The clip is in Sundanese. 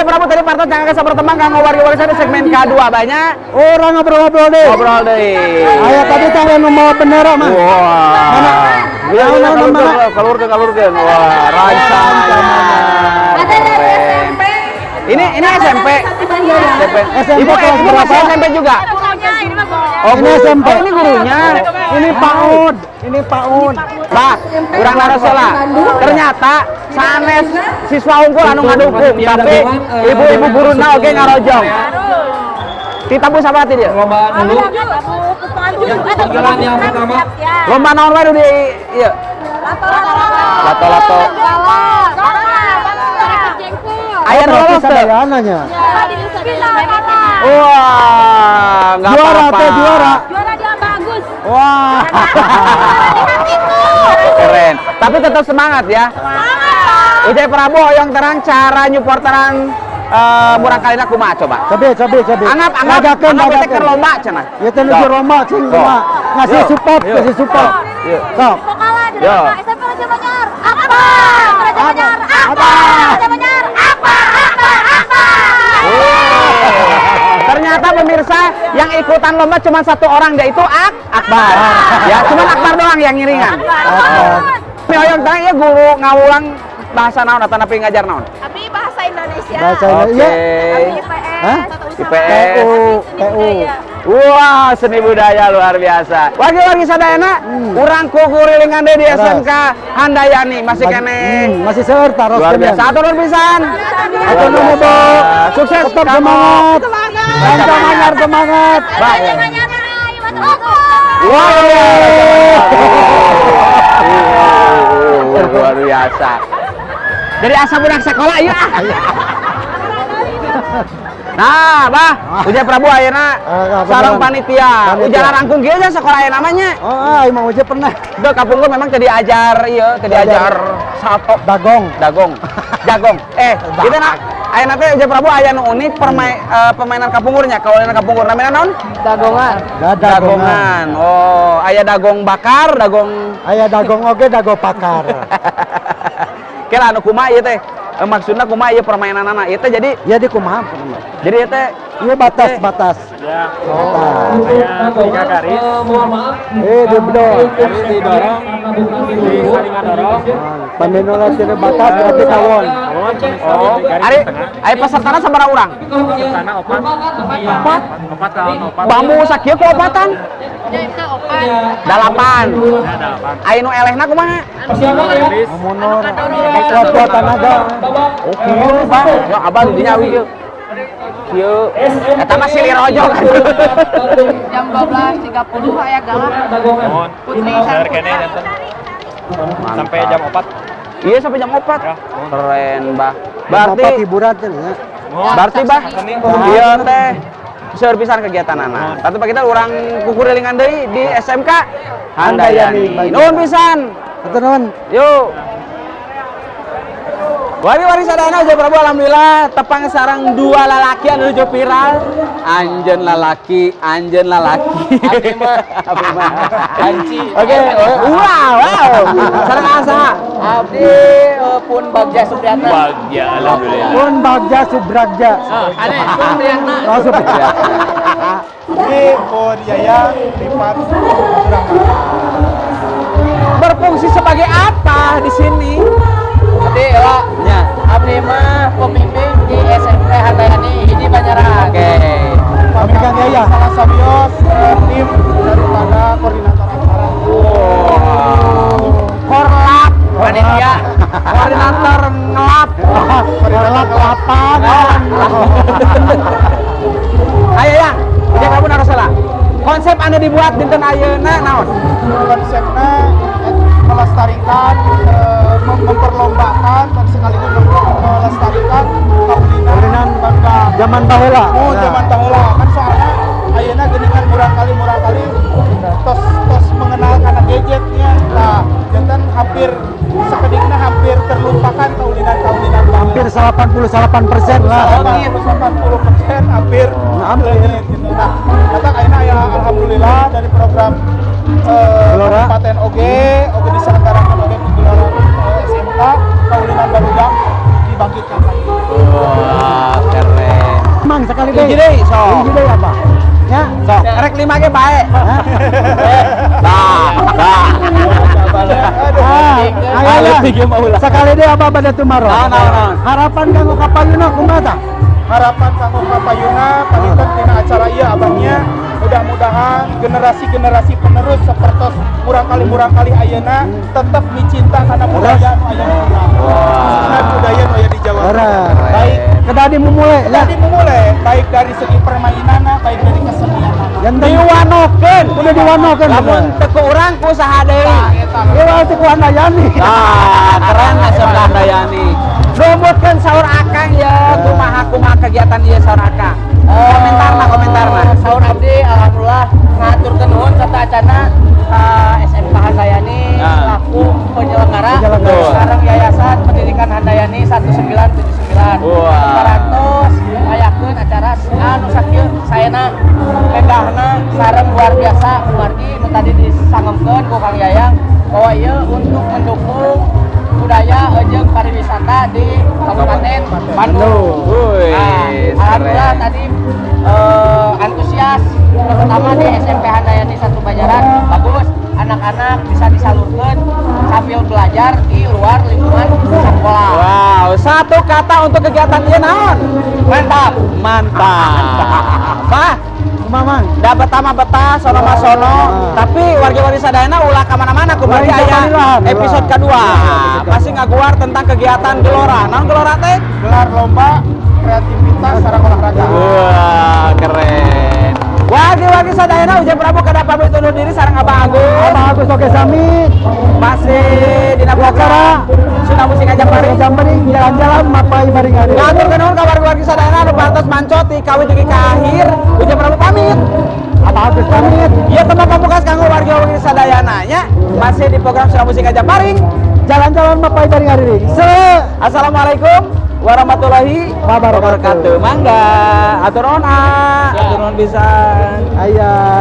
Ujang Prabu tadi parto jangan sabar teman kanggo warga-warga di segmen K2 banyak. Urang ngobrol-ngobrol deh. Ngobrol deh. Ayo tadi teh nu mau bendera mah. Wah. Mana? Iya, Mana, iya, mana, mana? Kalurkeun, kalurkeun. Wah, rancangan. Ada dari Keren. SMP. Ini SMP. SMP. SMP Ibu, kelas ibu masih berapa? SMP juga? Gurunya, ini mah gurunya. Oh, Ini guru. SMP. Oh, ini gurunya. Ini PAUD, ini PAUD. Pak, kurang naros lah. Ternyata sanes siswa unggul anu ngadukung, tapi ibu-ibu guruna oge ngarojong. Ditabuh sabaraha ti dieu? Perlombaan dulu. Panggilan yang pertama. Lomba naon wae nu di ieu? Lato-lato. Aya nu Berarti lolos teu? sadayana nya. Wah, enggak Juara apa-apa. teh juara. Juara dia bagus. Wah. Keren. Tapi tetap semangat ya. Ujai Prabu hoyong terang cara nyuporteran murangkalina kumaha coba? Cobi, cobi, cobi. Anggap anggap Lagakeun, anggap teh lagakeun. keur lomba cenah. Ya teh nuju Sok. lomba cing Sok. kumaha. Ngasih Yuk, support, yuk. ngasih support. Yuk. Sok. Pokala di Yo. SMP Raja Banjar. Apa? Raja Banjar. Apa? Raja Banjar. Apa? Apa? Apa? Ternyata pemirsa yang ikutan lomba cuma satu orang, yaitu Akbar. Ya, cuma Akbar doang yang ngiringan. Ini hoyong terang ya guru ngawulang bahasa naon atau napi ngajar naon? Abi bahasa Indonesia. Bahasa Oke. Indonesia. Abi IPS. Hah? Tata Usaha. IPS. TU, Seni TU. budaya. Wah, seni budaya luar biasa. Wargi-wargi sadayana, urang kukurilingan deui di Terus. SMK Handayani masih keneh. Masih seueur taros Luar biasa. Hatur nuhun pisan. Hatur nuhun, Bu. Sukses Tetap kamu. semangat. Rancang anyar semangat. Bye. Raja Banjar. Ayo, masuk. Wah, luar biasa. Jadi asa budak sekolah iya. Nah, Bah, Ujang Prabu ayeuna Ah, sareng beneran. panitia. Panitia. Ujang rangkung kieu nya sekolah aya namanya. Oh, ah, Imam Uje pernah. Duh, kapungkur memang teu diajar ieu, teu diajar salto. Bagong. Dagong. Jagong. Eh, kita nak ayeuna teh Ujang Prabu aya nu unik permainan kapungkurnya, kaulinan kapungkur namanya naon? Dagongan. Dagongan. Oh, aya dagong bakar, dagong Aya dagong oge dago pakar. Kira anu kumaha ieu teh? Eh, maksudna kumaha ieu permainanana? Ieu teh jadi Ya di kumaha? jadi ieu teh Iya batas batas. Ya, Batas. saya tiga garis, Mohon maaf. Eh di bedol. garis didorong, di saling dorong. Paminola tidak batas berarti kawon. Oh, garis ari di tengah. ari pesertana sabaraha urang? Pesertana opat. Opat. Opat lawan opat. Bambu sakieu ku opatan? Dalapan. Ya, delapan. Aya nu elehna kumaha? Persiapan ya. Mundur. Kuat-kuat tenaga. Babak Oh, kieu, Bang. Ya abah di dinya kieu. Kieu. Eta mah silih rojok. Jam 12.30 aya gala. Dagongan. Mohon. Putri Seueur keneh janten. Sampai jam 4. Iya sampai jam 4. Ya. Keren, Bah. Berarti Berarti hiburan teh ya. berarti Bah, iya teh seueur pisan kegiatanana. Tapi pak kita urang kukurilingan deui di SMK Handayani. Handayani. Nuhun pisan. Hatur nuhun. Yuk. Wari-wari sadana Ujang Prabu alhamdulillah tepang sareng dua lalaki anu nuju viral. Anjeun lalaki, anjeun lalaki. Abdi mah. Abdi mah. Anci. Oke, wow, wow. Sareng asa. Abdi pun Bagja Supriyatna. Bagja, alhamdulillah. Pun Bagja Subragja. Ah, aneh Supriyatna. Oh, Subragja. Ini Pun Yaya Rifat Abdurrahman. Berfungsi sebagai apa di sini? Abdi lah. Ya. Abdi mah pembimbing di SMP Handayani ini Banjaran. Oke. Kami Kang Yaya. salah sabios tim daripada koordinator acara. Wow. Korlap, Panitia. koordinator ngelap. Korlap lapangan. Ayo yang, Ujang Prabu naros heula. Konsep anu dibuat dinten ayeuna naon? Konsepnya melestarikan, memperlombakan dan sekaligus melestarikan kaulinan Kaulinan bangga. Zaman baheula. Oh, zaman baheula kan soalnya ayeuna geuningan murangkali tos tos mengenal karena gadgetnya. Nah, janten hampir sakedikna hampir terlupakan kaulinan-kaulinan baheula. Hampir 88% lah. 80% hampir Hampir. leungit gitu. Nah, kata ayeuna ya alhamdulillah dari program Gelora. Kabupaten oge, oge diselenggarakan oge ku Gelora SMK, kaulinan barudak dibangkitkan lagi. Wah. 5 ge bae. Bah, bah. Ah, ayo Ayo, sekali deh apa pada tumaros. Naon, naon, naon. Harapan kanggo kapayuna kumaha tah? Harapan kanggo kapayuna panginten tina acara ieu abangnya, mudah-mudahan generasi-generasi penerus sepertos murangkalih-murangkalih ayeuna tetap micinta kana budaya nu aya di urang. Khususna budaya nu aya di Jawa Barat. Baik Kedah dimumule ya. tadi memulai baik dari segi permainanna, baik dari kesenianna. Yang penting Diwanokeun. udah diwanokeun. Lamun teu ku urang ku saha deui. Ieu teh ku Handayani. Ah, keren lah sebelah Handayani. Numutkeun saur Akang ya, kumaha kumaha kegiatan ieu saur Akang. Komentarna, komentarna. Saur abdi, alhamdulillah ngaturkeun nuhun sateuacanna ka SMK Handayani selaku penyelenggara, Penyelenggara. Sareng Yayasan Pendidikan Handayani 1979. Parantos ngayakeun acara anu sakieu saena, megahna sareng luar biasa, kumargi nu tadi disangemkeun ku Kang Yayang bahwa ieu untuk mendukung budaya jeung pariwisata di Kabupaten Bandung. Wih, Nah, alhamdulillah keren. Tadi antusias terutama di SMP Handayani 1 Banjaran bagus, anak-anak bisa disalurkan sambil belajar di luar lingkungan sekolah. Wow, satu kata untuk kegiatan ieu naon? Mantap. Mantap. Bah, Mamang. Da betah mah betah, sono mah sono, tapi warga-wargi sadayana ulah ka mana-mana, kumargi Ulah aya kalilah, episode ulah. kedua. Pasti ngaguar tentang kegiatan Gelora. Naon Gelora teh? Gelar lomba kreativitas sareng olahraga. Wah, keren. Wargi-wargi sadayana, Ujang Prabu kada pamit undur diri sareng Abah Agus. Abah Agus oke sami. Masih dina program Sunda Musik Aja Paring. Jamparing jalan-jalan mapai maring ari. Ngatur nuhun ka wargi-wargi sadayana anu parantos mancot ti kawit dugi ka akhir. Ujang Prabu pamit. Abah Agus pamit. Ieu tembang pamungkas kanggo wargi-wargi sadayana nya. Masih di program Sunda Musik Aja Paring. Jalan-jalan mapai maring ari. Se. Assalamualaikum warahmatullahi Wabarakatuh. wabarakatuh. Mangga, atur nuhun ah, atur nuhun pisan. Ayah.